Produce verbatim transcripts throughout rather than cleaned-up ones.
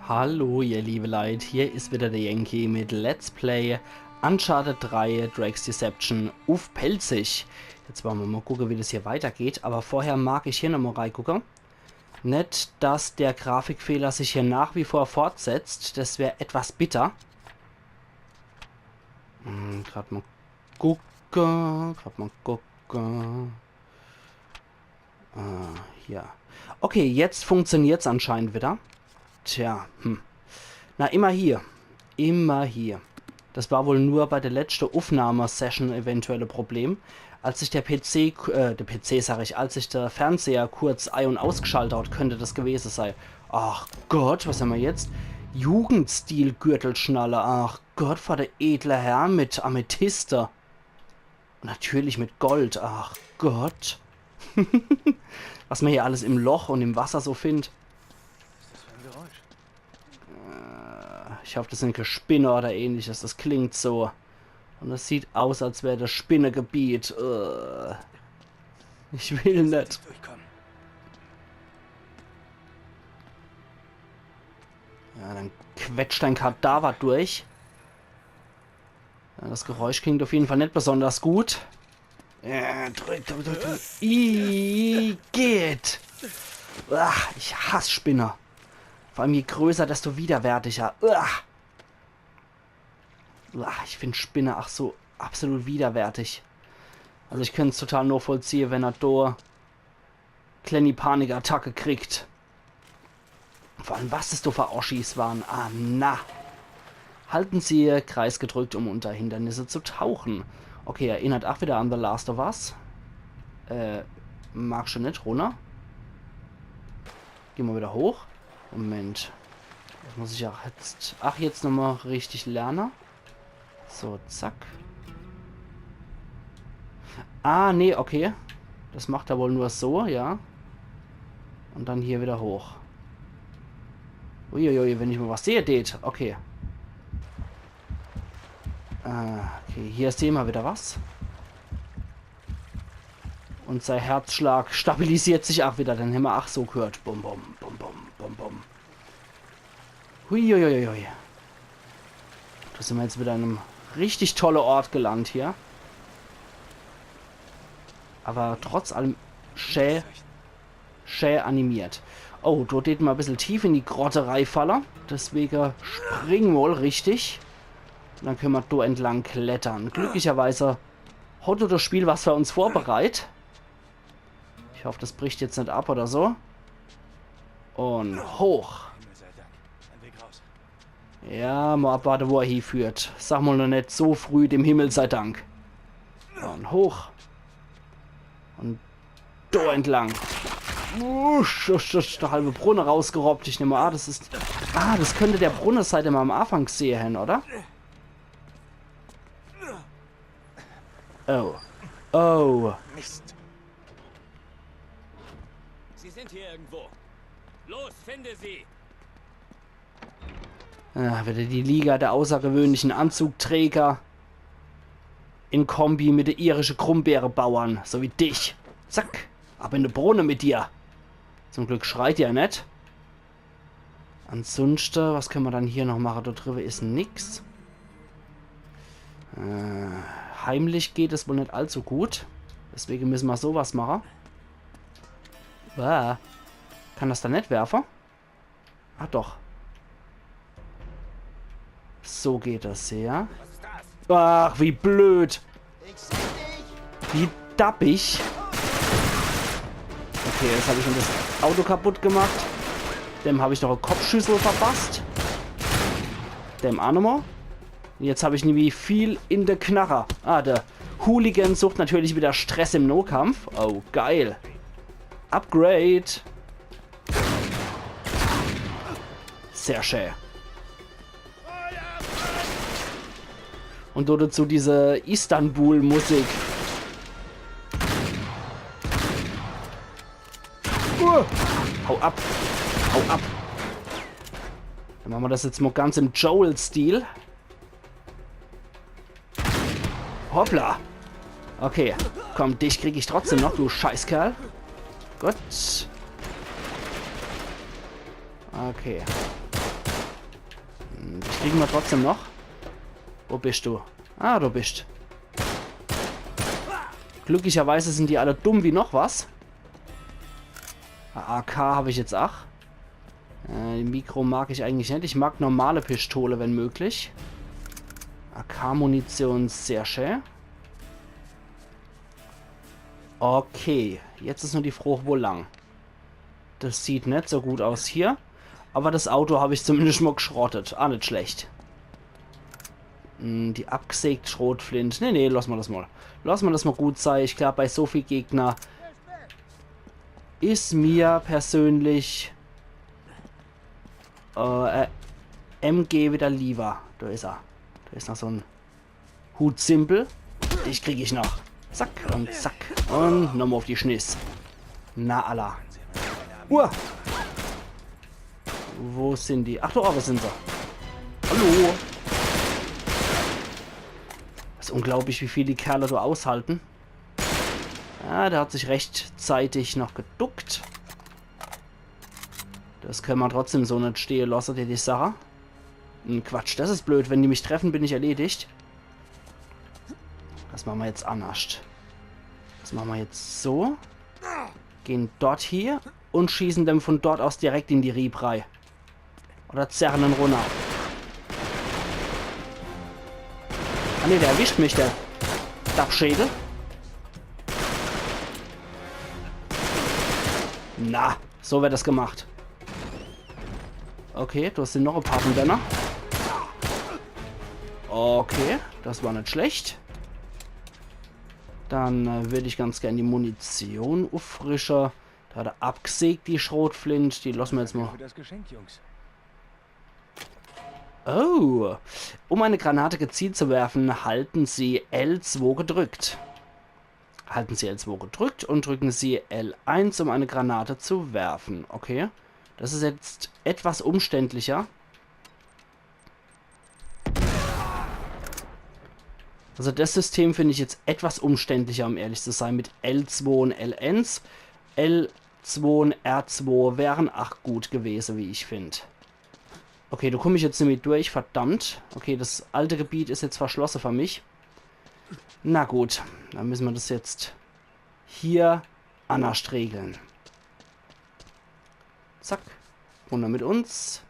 Hallo, ihr liebe Leit, hier is wieder der Yankee mit Let's Play Uncharted drei Drake's Deception uff Pälzisch. Jetzt wolle mer mol gucke, wie das hier weitergeht, awwer vorher mag ich hier nochmol reigucke. Net, dass der Grafikfehler sich hier nach wie vor fortsetzt, das wär etwas bitter. Hm, grad mol gucke, grad mol gucke. Ah, ja. Okay, jetzt funktioniert's anscheinend wieder. Tja, hm. Na, immer hier. Immer hier. Das war wohl nur bei der letschte Uffnahmesession eventuell e Problem. Als sich der P C, k- äh, der P C sag ich, als sich der Fernseher kurz ei- und ausgeschaltet hat, könnte das gewese sei. Ach Gott, was hämmer jetzt? Jugendstil-Gürtelschnalle. Ach Gott, war der edle Herr mit Amethyste. Und natürlich mit Gold. Ach Gott. Was mer hier alles im Loch und im Wasser so findt. Was is das für e Geräusch? Äh, ich hoff, das sin kä Spinne oder ähnliches. Das klingt so. Und das sieht aus, als wär das Spinnegebiet. Äh, ich will net. Durchkommen. Ja, dann quetscht dein Kadaver durch. Ja, das Geräusch klingt auf jeden Fall net besonders gut. Ja, drück, drück, drück, drück. Igitt. Ah, ich hass Spinne. Vor allem je größer, desto widerwärtiger. Uah. Uah, ich find Spinne ach so absolut widerwärtig. Also ich könnt's total nachvollziehe, wenn er do klenni Panikattacke kriegt. Vor allem, was das do für Oschis waren. Ah, na. Halten Sie Kreis gedrückt, um unter Hindernisse zu tauchen. Okay, erinnert ach wieder an The Last of Us. Äh, mag schon net runner. Geh mer wieder hoch. Moment. Das muss ich ach jetzt, ach, jetzt nochmol richtig lerne. So, zack. Ah, nee, okay. Das macht er wohl nur so, ja. Und dann hier wieder hoch. Uiuiui, wenn ich mol was sehe, deet. Okay. Ah, okay, hier sehn mer wieder was. Und sei Herzschlag stabilisiert sich ach wieder. Den hämmer ach so gehört. Bum, bum, bum, bum, bum, bum. Huiuiuiui. Do sin mer jetzt wieder an em richtig tolle Ort gelandet hier. Aber trotz allem schä, schä animiert. Oh, do deet mer e bissel tief in die Grotte reifalle. Deswege spring mol richtig. Und dann könne mer do entlang klettern. Glücklicherweise hat do das Spiel was für uns vorbereit. Ich hoff, das bricht jetzt net ab oder so. Und hoch. Ja, mol abwarte, wo er hieführt. Sag mol noch net so früh dem Himmel sei Dank. Und hoch. Und do entlang. Usch, usch, usch, der halbe Brunne rausgerobbt. Ich nehm mol an, das is, ah, das könnte der Brunne sei, den mer am Anfang gesehe hen, oder? Oh. Oh. Mist. Sie sind hier irgendwo. Los, finde sie! Ah, wieder die Liga der außergewöhnlichen Anzugträger. In Kombi mit de irische Grumbeerebauern. So wie dich. Zack. Ab in de Brunne mit dir. Zum Glück schreit er net. Ansunschte, was könne mer dann hier noch mache? Do driwwe is nix. Äh, heimlich geht es wohl net allzu gut. Deswege müsse mer so was mache. Ah. Kann das dann net werfe? Ah, doch. So geht das, ja. Ach, wie blöd. Wie dappig. Okay, jetzt hab ich ihm das Auto kaputt gemacht. Dem hab ich noch e Kopfschüssel verpasst. Dem ach nochmol. Jetzt hab ich nämlich viel in de Knarre. Ah, der Hooligan sucht natürlich wieder Stress im Nohkampf. Oh, geil. Upgrade. Sehr schä. Und do dazu diese Istanbul-Musik. Uh, hau ab. Hau ab. Dann mache mer das jetzt mol ganz im Joel-Stil. Hoppla. Okay. Komm, dich krieg ich trotzdem noch, du Scheißkerl. Gut. Okay. Dich kriege mer trotzdem noch. Wo bist du? Ah, du bist. Glücklicherweise sin die alle dumm wie noch was. A K hab ich jetzt ach. Äh, die Mikro mag ich eigentlich net. Ich mag normale Pistole, wenn möglich. A K-Munition, sehr schä. Okay, jetzt is nur die Frooch, wo lang. Das sieht net so gut aus hier. Aber das Auto hab ich zumindest mol geschrottet. Ah, net schlecht. Hm, die abgesägt Schrotflint. Nee, nee, lass mer das mol. Lass mer das mol gut sei. Ich glaab, bei so viel Gegner is mir persönlich, äh, äh, M G wieder lieber. Do is er. Do is noch so en Hut simpel. Dich krieg ich noch. Zack und zack. Und nochmol uff die Schniss. Na, alla. Uah. Wo sin die? Ach, do owwe sin se. Hallo. Das is unglaublich, wie viel die Kerle do aushalte. Ja, der hat sich rechtzeitig noch geduckt. Das könne mer trotzdem so net stehe losse, die, die Sache. Hm, Quatsch, das is blöd. Wenn die mich treffe, bin ich erledigt. Das mache mer jetzt annerscht. Das mache mer jetzt so. Gehn dort hie und schieße dem von dort aus direkt in die Rieb rei. Oder zerre en runner. Ah nee, der erwischt mich, der Dappschädel. Na, so werd das gemacht. Okay, do sin noch e paar von denne. Okay, das war net schlecht. Dann, äh, würd ich ganz gern die Munition uffrische. Do hat er abgesägt, die Schrotflint. Die losse mer jetzt mol. Für das Geschenk, Jungs. Oh. Um eine Granate gezielt zu werfen, halten Sie L zwei gedrückt. Halten Sie L zwei gedrückt und drücken Sie L eins, um eine Granate zu werfen. Okay. Das is jetzt etwas umständlicher. Also das System find ich jetzt etwas umständlicher, um ehrlich zu sei, mit L zwei und L eins. L zwei und R zwei wären ach gut gewese, wie ich find. Okay, do komm ich jetzt nimmi durch, verdammt. Okay, das alte Gebiet is jetzt verschlosse für mich. Na gut, dann müsse mer das jetzt hier annerscht regle. Zack. Runner mit uns.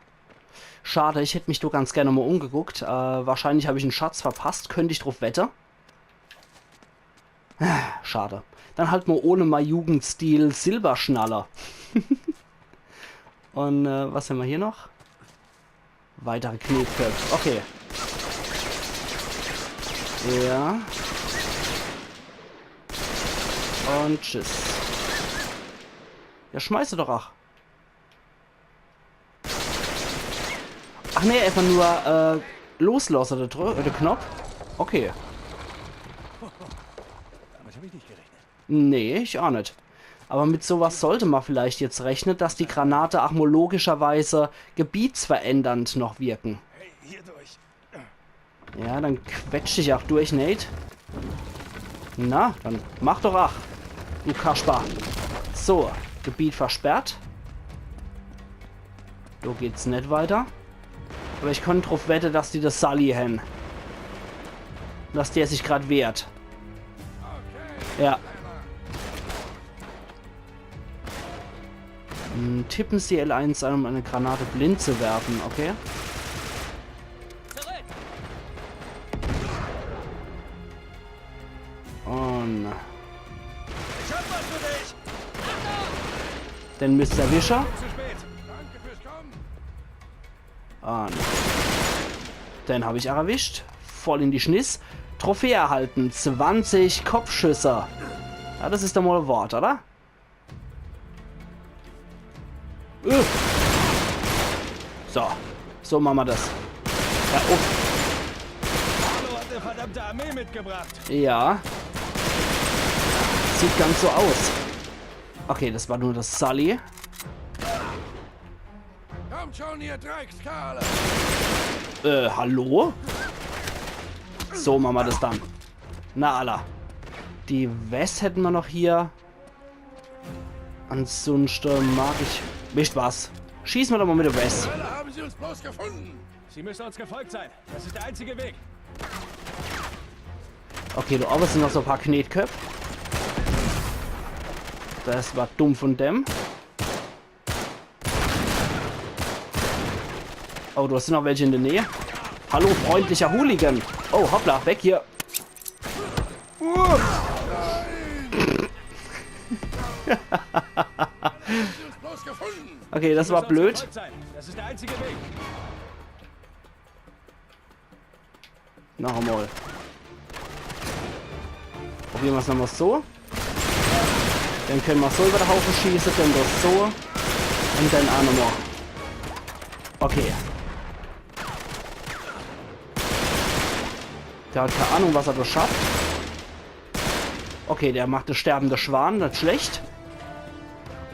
Schade, ich hätt mich do ganz gern mol umgeguckt. Äh, wahrscheinlich hab ich en Schatz verpasst, könnt ich druff wette. Schade. Dann halt mol ohne mei Jugendstil Silberschnalle. Und, äh, was hämmer hier noch? Weitere Knetköpp. Okay. Ja. Und tschüss. Ja, schmeiß doch, ach. Ach nee, einfach nur, äh, loslosse, der, Dr-, der Knopf. Okay. Damit hab ich nicht gerechnet. Nee, ich ach net. Aber mit so was sollt mer vielleicht jetzt rechne, dass die Granate ach mol logischerweise gebietsverändernd noch wirke. Hey, hier durch. Ja, dann quetsch dich ach durch, Nate. Na, dann mach doch ach, du Kasper. So, Gebiet versperrt. Do geht's net weiter. Aber ich konnt druff wette, dass die das Sully hen. Dass der sich grad wehrt. Ja. Hm, tippen Sie L eins an, um eine Granate blind zu werfen, okay? Und Ich hab was für dich! Den müsst ihr erwische. Zu spät! Danke fürs Kommen! Und den hab ich ach erwischt. Voll in die Schniss. Trophäe erhalten. Zwanzig Kopfschüsse. Ja, das is doch mol e Wort, oder? Äh. So. So mache mer das. Ja, uff. Harlow hat eine verdammte Armee mitgebracht. Ja. Sieht ganz so aus. Okay, das war nur das Sully. Kommt schon, ihr Dreckskerle! Äh, hallo? So mache mer das dann. Na, alla. Die West hätte mer noch hier. Ansunschte mag ich. Wisst was? Schieße mer doch mol mit de West. Alle haben Sie uns bloß gefunden. Sie müssen uns gefolgt sein. Das ist der einzige Weg. Okay, do owwe sin noch so e paar Knetköpp. Das war dumm von dem. Oh, do sin noch welche in der Nähe. Hallo, freundlicher Hooligan. Oh, hoppla, weg hier. Sie uns bloß gefunden. Okay, das war blöd. Gefolgt sein. Das ist der einzige Weg. Noch einmal. Probiere mer's nochmal so. Dann könne mer so über de Haufe schieße, dann das so. Und dann aa nochmal. Okay. Der hat keine Ahnung, was er da schafft. Okay, der macht das sterbende Schwan, net schlecht.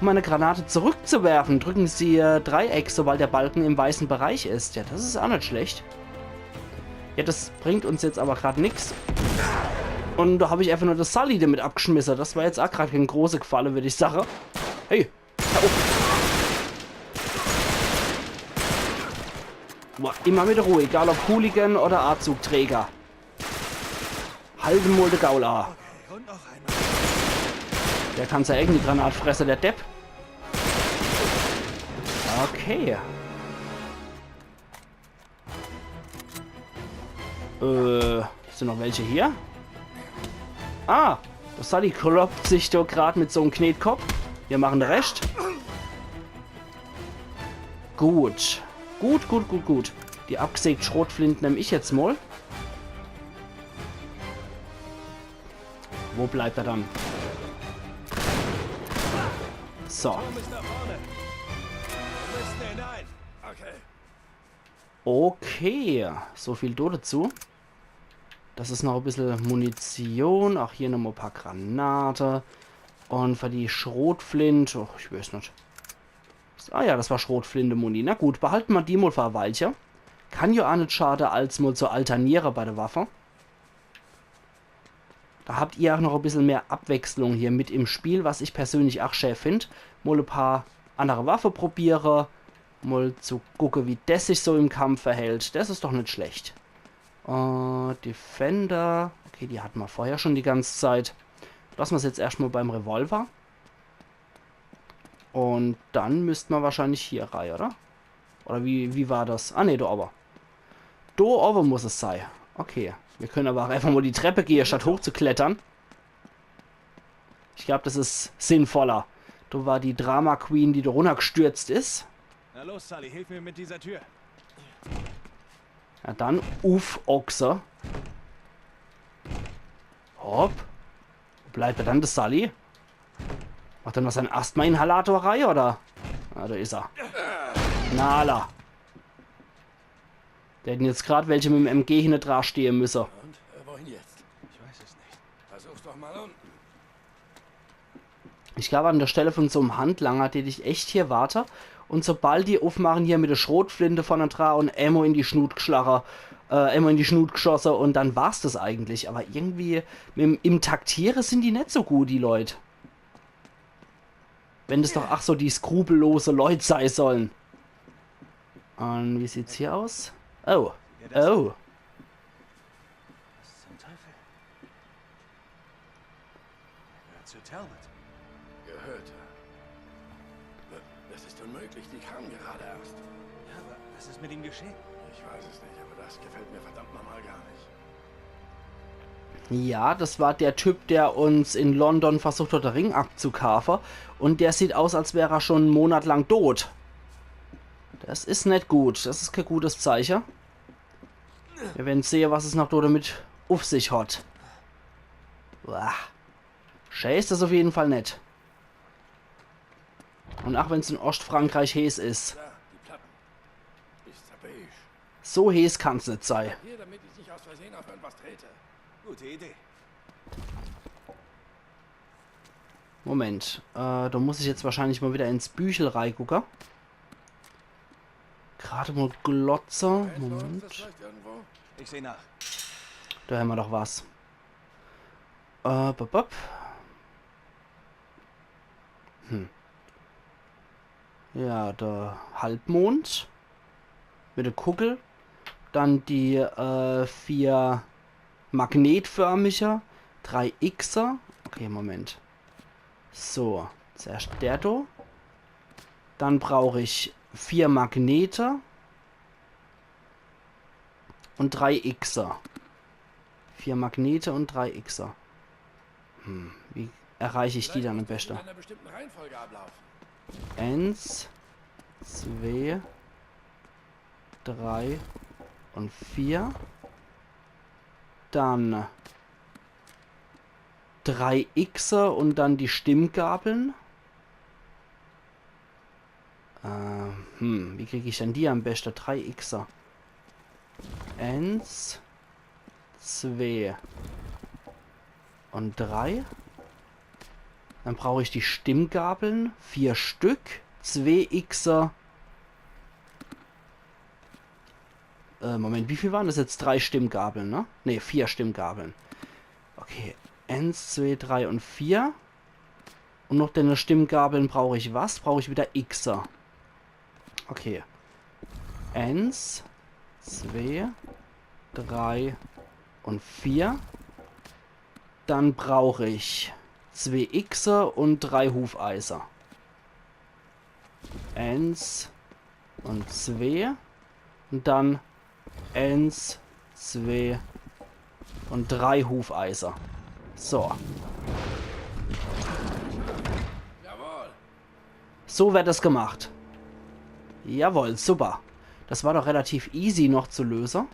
Um eine Granate zurückzuwerfen, drücken Sie äh, Dreieck, sobald der Balken im weißen Bereich ist. Ja, das ist auch net schlecht. Ja, das bringt uns jetzt aber grad nix. Und da hab ich einfach nur das Sully damit abgeschmissen. Das war jetzt auch grad kein große Gefalle, würd ich sagen. Hey, hör auf. Boah, immer mit Ruhe, egal ob Hooligan oder Anzugträger. Halt mal de Gaul an. Der kann sei eigene Granat fresse, der Depp. Okay. Äh, sind noch welche hier? Ah, das Sully kloppt sich doch grad mit so'm Knetkopp. Wir machen den Rest. Gut. Gut, gut, gut, gut. Die abgesägte Schrotflint nemm ich jetzt mal. Wo bleibt er dann? So. Turm ist da vorne. Wir müssen hinein. Okay. Okay, so viel do dazu. Das is noch e bissel Munition. Auch hier nochmal e paar Granate. Und für die Schrotflint, och, ich weiß net. Ah ja, das war Schrotflinte-Muni. Na gut, behalte mer die mal für e Weilche. Kann ja auch net schade, als mal zu alterniere bei der Waffe. Da habt ihr auch noch e bissel mehr Abwechslung hier mit im Spiel, was ich persönlich auch schä find. Mal e paar andere Waffe probiere, mal zu gucke, wie des sich so im Kampf verhält. Des is doch net schlecht. Äh, Defender. Okay, die hatten mer vorher schon die ganze Zeit. Lassen mer's jetzt erscht mal beim Revolver. Und dann müsst mer wahrscheinlich hier rei, oder? Oder wie, wie war das? Ah, nee, do owwe. Do owwe muss es sei. Okay. Wir können aber auch einfach mal die Treppe gehe, statt hochzuklettern. Ich glaub, das is sinnvoller. Do war die Drama Queen, die do runnergestürzt is. Na los, Sully, hilf mir mit dieser Tür. Na dann, uff, Ochse. Hopp. Wo bleibt er dann, der Sully? Macht er noch sein Asthma-Inhalator rei, oder? Ah, do is er. Na, alla. Do hätten jetzt grad welche mit dem M G hinne dra stehe müsse. Und äh, wohin jetzt? Ich weiß es nicht. Versuch's doch mal unten. Ich glaub, an der Stelle von so'm Handlanger, den ich echt hier warte. Und sobald die uffmachen hier mit der Schrotflinte vorne dra und emol in die Schnut geschlache, äh, emol in die Schnut geschosse und dann war's das eigentlich. Aber irgendwie im, im Taktiere sind die net so gut, die Leut. Wenn das doch ach so die skrupellose Leut sei sollen. Und wie sieht's hier aus? Oh. Oh. Was zum Teufel? Gehört zu Talbot. Gehörte. Das ist unmöglich, die kam gerade erst. Ja, aber was ist mit ihm geschehen? Ich weiß es nicht, aber das gefällt mir verdammt nochmal gar nicht. Ja, das war der Typ, der uns in London versucht hat, den Ring abzukaafe. Und der sieht aus, als wär er schon monatelang tot. Das is net gut. Das is kein gutes Zeiche. Wir werden sehen, was es noch damit uff sich hat. Uah. Schä is das auf jeden Fall net. Und ach wenn's in Ostfrankreich heeß is. Da, die Platten. Ist beige. So heeß kann's net sei. Hier, damit ich nicht aus Versehen auf irgendwas trete. Gute Idee. Moment, äh, da muss ich jetzt wahrscheinlich mal wieder ins Büchel reigucke. Grad mal glotze. Ein Tor, ist das Moment. Vielleicht irgendwo? Ich sehe nach. Da hämmer doch was. Äh, bop, bop. Hm. Ja, der Halbmond. mit der Kugel. Dann die äh, vier magnetförmige, drei Xer. Okay, Moment. So, zuerscht der do. Dann brauch ich vier Magnete und drei Xer. Vier Magnete und drei Xer. Hm, wie erreich ich die dann am beschte? In einer bestimmten Reihenfolge ablaufen. Eins, zwei, drei und vier. Dann drei Xer und dann die Stimmgabeln. Äh, hm, wie krieg ich denn die am beschte? Drei Xer. Eins, zwei und drei. Dann brauch ich die Stimmgabeln. Vier Stück. Zwei Xer. Äh, Moment, wie viel waren das jetzt? Drei Stimmgabeln, ne? Ne, vier Stimmgabeln. Okay, eins, zwei, drei und vier. Und noch denne Stimmgabeln brauch ich was? Brauch ich wieder Xer. Okay. Eins, zwei, drei und vier. Dann brauch ich zwei Xer und drei Hufeiser. Eins und zwei. Und dann eins, zwei und drei Hufeiser. So. Jawohl. So werd das gemacht. Jawohl, super. Das war doch relativ easy noch zu löse.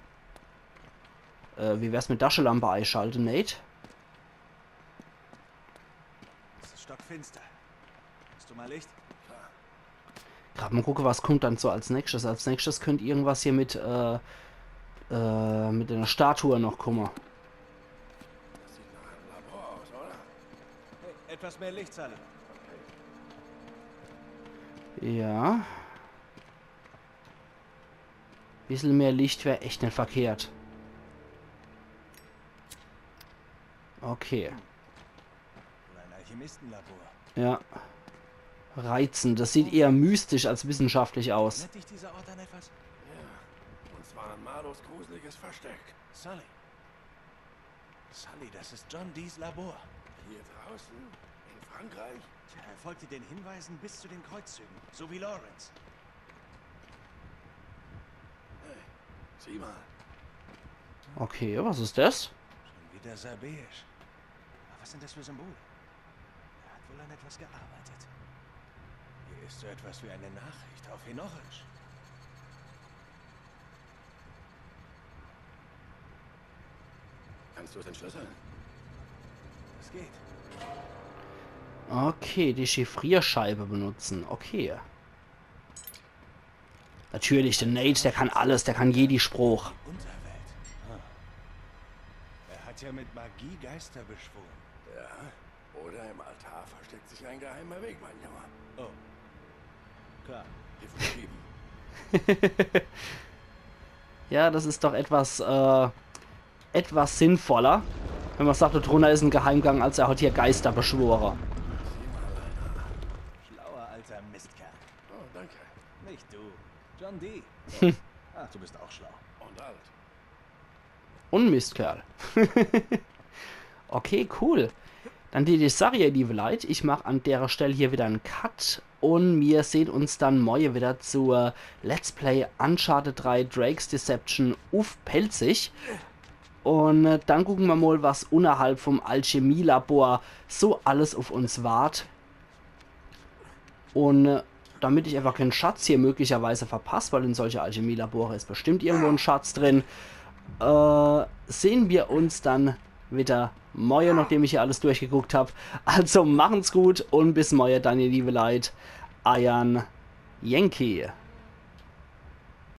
Äh, wie wär's mit Daschelampe eischalte, Nate? Es ist stockfinster. Hast du mal Licht? Grad mal gucke, was kommt dann so als nächstes. Als nächstes könnt irgendwas hier mit, äh, äh, mit einer Statue noch komme. Das sieht nach einem Labor aus, oder? Hey, etwas mehr Licht, Sully. Ja. Bissel mehr Licht wär echt net verkehrt. Okay. Oder ein Alchemistenlabor. Ja. Reizend. Das sieht eher mystisch als wissenschaftlich aus. Erinnert dich dieser Ort an etwas? Ja. Und zwar an Marlowes gruseliges Versteck. Sully. Sully, das ist John Dees Labor. Hier draußen? In Frankreich? Tja, er folgte den Hinweisen bis zu den Kreuzzügen. So wie Lawrence. Hey, sieh mal. Okay, was ist das? Schon wieder Serbeisch. Aber was sind das für Symbole? Er hat wohl an etwas gearbeitet. Hier ist so etwas wie eine Nachricht auf Hinorisch. Kannst du es entschlüsseln? Es geht. Okay, die Chiffrierscheibe benutzen. Okay. Natürlich, der Nate, der kann alles, der kann jedi Sproch. Unterwelt. Ah. Er hat ja mit Magie Geister beschworen. Ja, oder im Altar versteckt sich ein geheimer Weg, mein Junge. Oh. Klar. Hilf mir schieben. Ja, das ist doch etwas, äh, etwas sinnvoller, wenn man sagt, da drunter ist ein Geheimgang, als er hat hier Geister beschwore. Schlauer alter Mistkerl. Oh, danke. Nicht du. John Dee. Ach, du bist auch schlau. Und alt. Und Mistkerl. Okay, cool. Dann die, die Serie, liebe Leit. Ich mach an derer Stell hier wieder en Cut und mir sehn uns dann morje wieder zur Let's Play Uncharted drei Drake's Deception uff Pälzisch. Und äh, dann gucken wir mal, was unterhalb vom Alchemielabor so alles auf uns wart. Und äh, damit ich einfach keinen Schatz hier möglicherweise verpasse, weil in solche Alchemielabore ist bestimmt irgendwo ein Schatz drin, äh, sehen wir uns dann wieder morje, nachdem ich hier alles durchgeguckt hab. Also machen's gut und bis morje dann, ihr liebe Leit. Eiern Yankee.